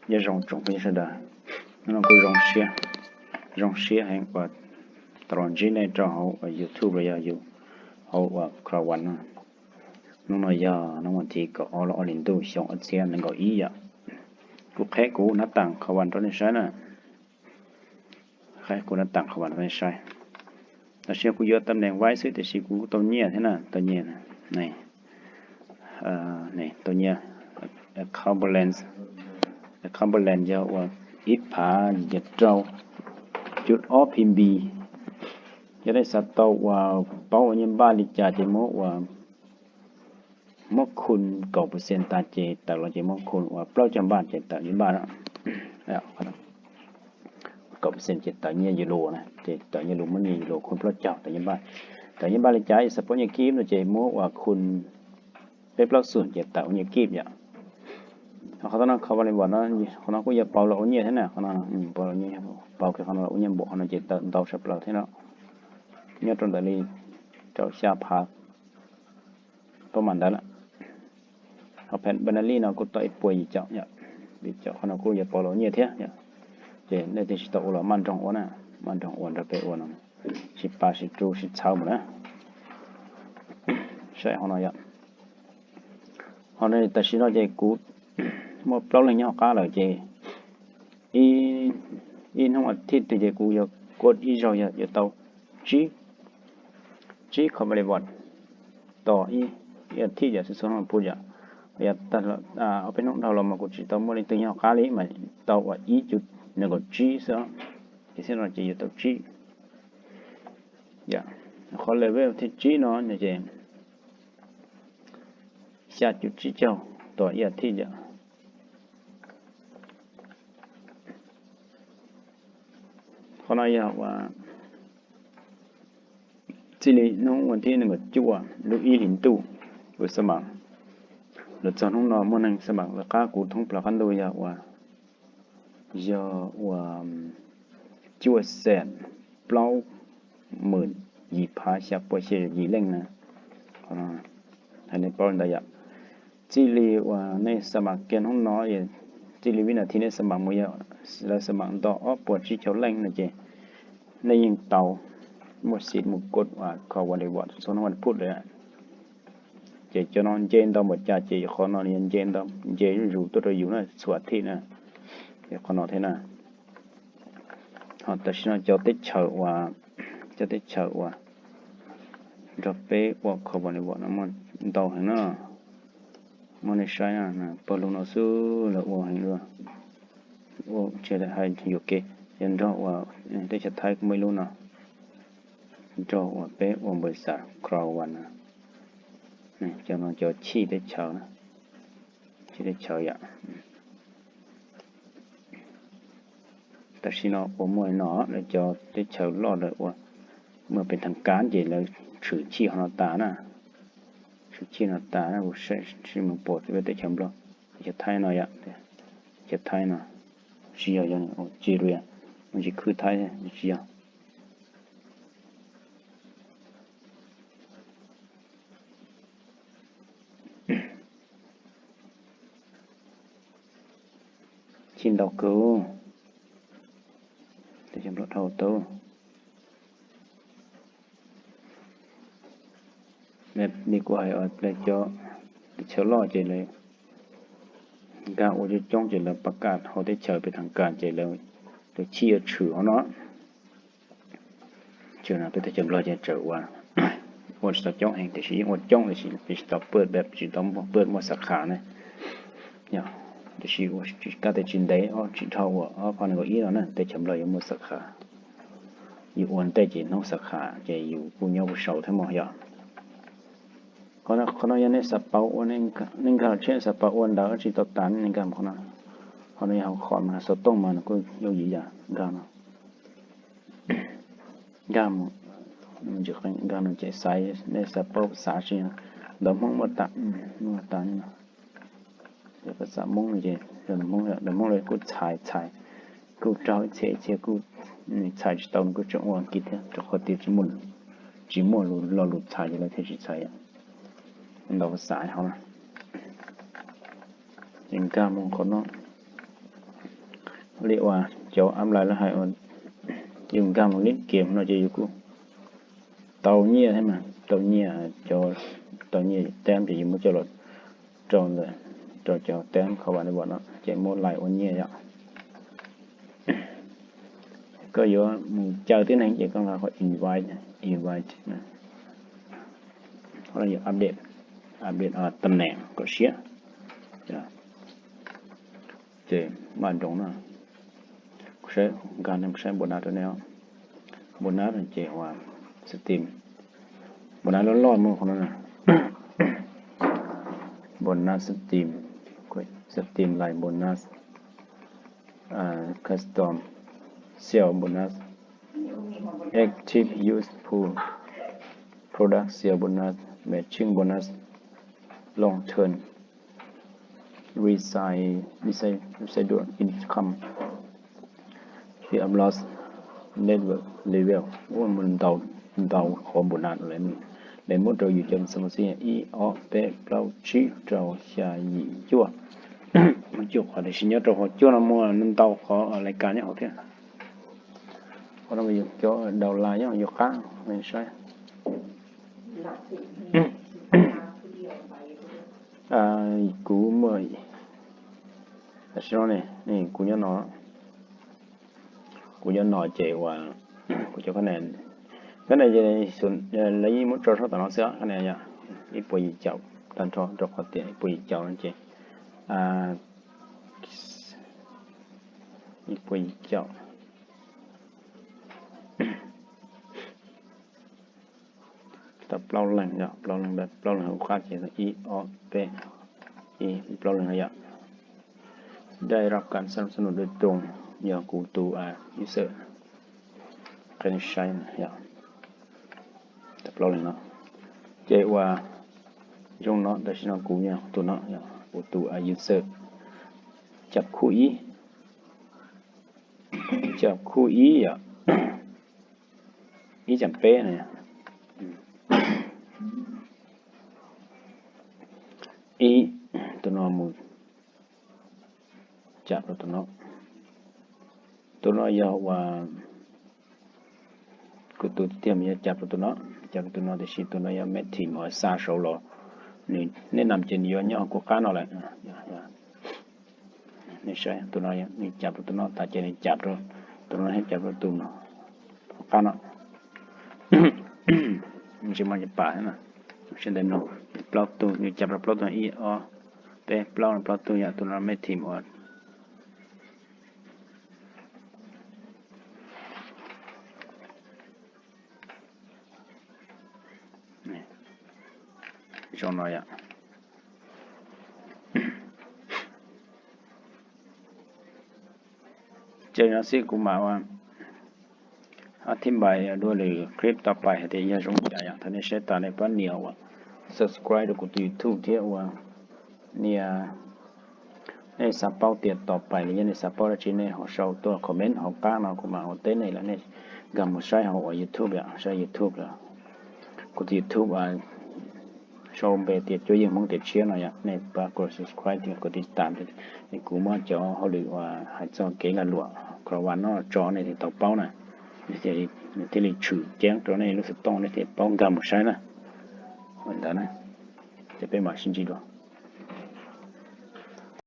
Nyob zoo tsoom phooj ywg sawv daws, hnub no kuj zoo siab, zoo siab heev uas tau los ntsib nej rau hauv uas YouTube los yog hauv uas Cloud One no. Hnub no yog hnub vas thiv kaum ob lub ob hlis ntuj xyoo ob txhiab nees nkaum ib yom. Kuv qheb kuv nab tas Cloud One rau nej saib na. Qheb kuv nab tas Cloud One rau nej saib. Tam sim no kuv yuav tam neem vaib xwb tiam sis kuv tau nyiaj thiab na, tau nyiaj, tau nyiaj account balance, account balance yog uas ib phav yim caum rau cuv ob P B. Yog nej xav tau uas paub ua nyiaj npaj li cas ces muab uas muab khu kaum percent tag ces tawm los ces muab khu uas plaub caug npaj ces tawm nyiaj npaj na. Kaum percent ces tawm nyiaj yus lus na, ces tawm nyiaj lus muab nyiaj yus lus khu plaub caug tawm nyiaj npaj. Tawm nyiaj npaj li cas xav paub nyiaj kib no ces muab uas khu peb plaub xum ces tawm ua nyiaj kib yom. Qhov no Cloud One no, qhov no kuj yog pauv los ua nyiaj thiab na, qhov no pauv kiag qhov no los ua nyiaj npaum qhov no ces tawm ntau tshaj plaws thiab no. Nyob rau ntawm li rau xya phav pab mam ntawd lawm. Ho pheem Binance no kuj tau ib puas yim caum, yim caum qhov no kuj yog pauv los ua nyiaj thiab. Ces nej twb tsis tau ua los maj nroog ua na, maj nroog ua nrog peb ua no, sib pab sib rub sib txhawb mus na. Saib qhov no yom. Ho tam sim no ces kuv muaj plaub leeg nyob hauv qab lawm ces ib hnub as thiv twg ces kuv yuav kuaj ib zaug yog yuav tau tsib, tsib Cloud One tos ib as thiv yom, xwb xwb no pub yom. Yog ob peb hnub dhau los mas kuv tsis tau muaj leej twg nyob hauv qab li mas tau uas ib cuv nees nkaum tsib xwb, ces thiab no ces yuav tau tsib. Qhov level thib tsib no ces xya cuv tsib caug tos ib as thiv yom. Qhov no yog uas txij li hnub vas thiv nees nkaum cuaj lub ib hlis ntuj kuv xa mam los txog hnub no muaj neeg xa mam lawv qab kuv thoob plaws qab ntuj yog uas, yog uas cuaj xees plaub hmws yim phav xya pua xya yim leej na. Hais nej paub li ntawd yom. Txij li uas nej xa mam kiag hnub no, txij li vib nas this nej xa mam mus yog lawv xa mam nto ob puas tsib caug leej no ces nej yeej tau muaj xim mus kuaj uas Cloud One reward txhua hnub vas phuj lawm. Ces cov no nce ntau npaum cas ces qhov no yog nce ntau, nce zuj zus tuaj rau yus na txhua thiv na. Qhov no thiab na. Ho tam sim no cov teb chaws uas, cov teb chaws uas nrog peb ua Cloud One reward no muaj ntau heev na. Muab nej saib na, pawg lug no xwb lawv ua heev dua. Ua tsis hais yuam kev, yog nrog uas teb chaws Thaib kuj muaj ib lub no, nrog uas peb ua npawg xav Cloud One na. Cov no cov chij teb chaws, chij teb chaws yom. Tam sim no uas muaj no lawv cov teb chaws loj lawm uas muaj pes thaj kav ces lawv tshwm chij qhov no tas na. Tshwm chij no tas na, kuv saib tsis mus pom teb chaws Nplog, teb chaws Thaib no yom, teb chaws Thaib no, tsis yog, yog Nigeria, tsis khwb Thaib, tsis yog. Chij ntau kawg, teb chaws Nplog dhau tau. Li kuv hais, cov teb chaws loj ces lawv nkag ua coob coob ces lawv pas kaj hauv teb chaws pes thaj kav ces lawv chij yuav tshwm hauv no. Tshwm no peb teb chaws Nplog ces tseem ua, ua tsis tau coob heev tiam sis yeej ua coob tiam sis tsis tau pab, tsis tau pab muaj xab kha ne. Tiam sis ua tsis kaj tias tsis ntev, tsis dhau uas ob phav nees nkaum ib no na teb chaws Nplog yuav muaj xab kha. Yus ua ntej ces hnub xab kha ces yus kuj nyob kuj sau thiab mog yom. Qhov no yog nej xav pauv ua, nej nkag los tsheb xav pauv ua ntawv tsis tau tas nej nkag mus qhov no. Qhov no yog hauv qhov mas xov tooj mas nws kuj yooj yim yam nkag no. Nkag mus, nkag no ces xaiv nej xav paub xav tsis, ntawv Hmoob muaj tas, muaj tas no. Phas xas Hmoob no ces ntawv Hmoob, ntawv Hmoob lawv kuj txhais txhais, kuj raug ib txhia ib txhia kuj txhais tsis tau, nws kuj tseem ua Askiv thiab rau qhov tias tsis muaj lo lus txhais ces lawv thiaj tsis txhais. Ntau phas xas hauv na. Ces nkag mus qhov no, Li uas cov app Line lawv hais uas yus nkag mus lib kiag no ces yus kuj tau nyiaj thiab mas, tau nyiaj, cov tau nyiaj tab ces yus muab coj los rau ntawm, rau cov tab kho va li no ces muab Line ua nyiaj yom. Koj yuav mus caw tib neeg ces koj nqa qhov invite, invite, update, update tam neem kom siab. Ces maj nroos na, saib, nkag nej saib bonus rau nej, bonus ces uas Steam, bonus loj loj muaj qhov no, bonus Steam, Steam Line bonus, custom sale bonus, active use pool, product sale bonus, matching bonus, long term residual income, free upload, network level, ua mus ntau, ntau qhov bonus lawv muab rau yus cov xov xwm ib ob peb plaub tsib rau xya yim cuaj, muaj cuaj qhov tiam sis nyob rau qhov cuaj no muaj ntau qhov lais kas nyob hauv thiab. Qhov no yus cov daus las nyob yus qab saib. Kuv muaj, tam sim no ne, kuv nyob no, kuv nyob no ces uas kuv cov, kab ne, lawv yeej muab tso sab tom no xwb, kab ne yog ib puas yim caum tag nrho rau qhov tias ib puas yim caum no ces ib puas yim caum tau plaub leeg, plaub leeg, plaub leeg hauv qab ces ib ob peb, ib plaub leeg no yom. ได้รับการสนับสนุนโดยตรง yog kuv tus user, qhia nej saib, tau plaub leeg no. Ces uas zoo no tam sim no kuv yog tus no, kuv tus user, cab khub ib, cab khub ib yom, ib cab peb no, ib, tus no mus cab rau tus no, tus no yog uas kuv tus tiag mas yog cab rau tus no, cab rau tus no tiam sis tus no yog meb thim uas xa saud los, nws nej nam ces nws yuav nyob kuv qab no lawm. Nej saib tus no nws cab rau tus no tas ces nws cab rau tus no thiab cab rau tus no, kuv qab no. Tsis muaj cov pam thiab na, sawv ntawm no plaub tug, nws cab rau plaub tug, ib ob peb plaub, plaub tug yom, tus no meb thim uas zoo no yom. Ces no xwb kuv mam ua thib npais dua lwm clip tau pais hais tias yog zoo cas yom. Thov nej saib tas nej pab nias uas subscribe rau kuv tus YouTube thiab uas nias, nej xav paub tias tau pais li, yog nej xav paub dab tsi nej ho sau tuaj comment hauv qab no kuv mam ua teb nej lawm nej nkag mus saib hauv uas YouTube yom, saib YouTube lawm. Kuv tus YouTube sau npe tias Cuab Yeej Hmoob Tiam Tshiab no yom, nej pab kov subscribe thiab kov tiv tam, kuv muab cov hauj lwm uas hais txog kev lag luam Corona no tso nej thiaj tau paub na, nws thiaj li tshwm ceeb rau nej lub xov tooj nej thiaj paub nkag mus saib na. Ua ntawd na, ces peb mam sib ntsib dua.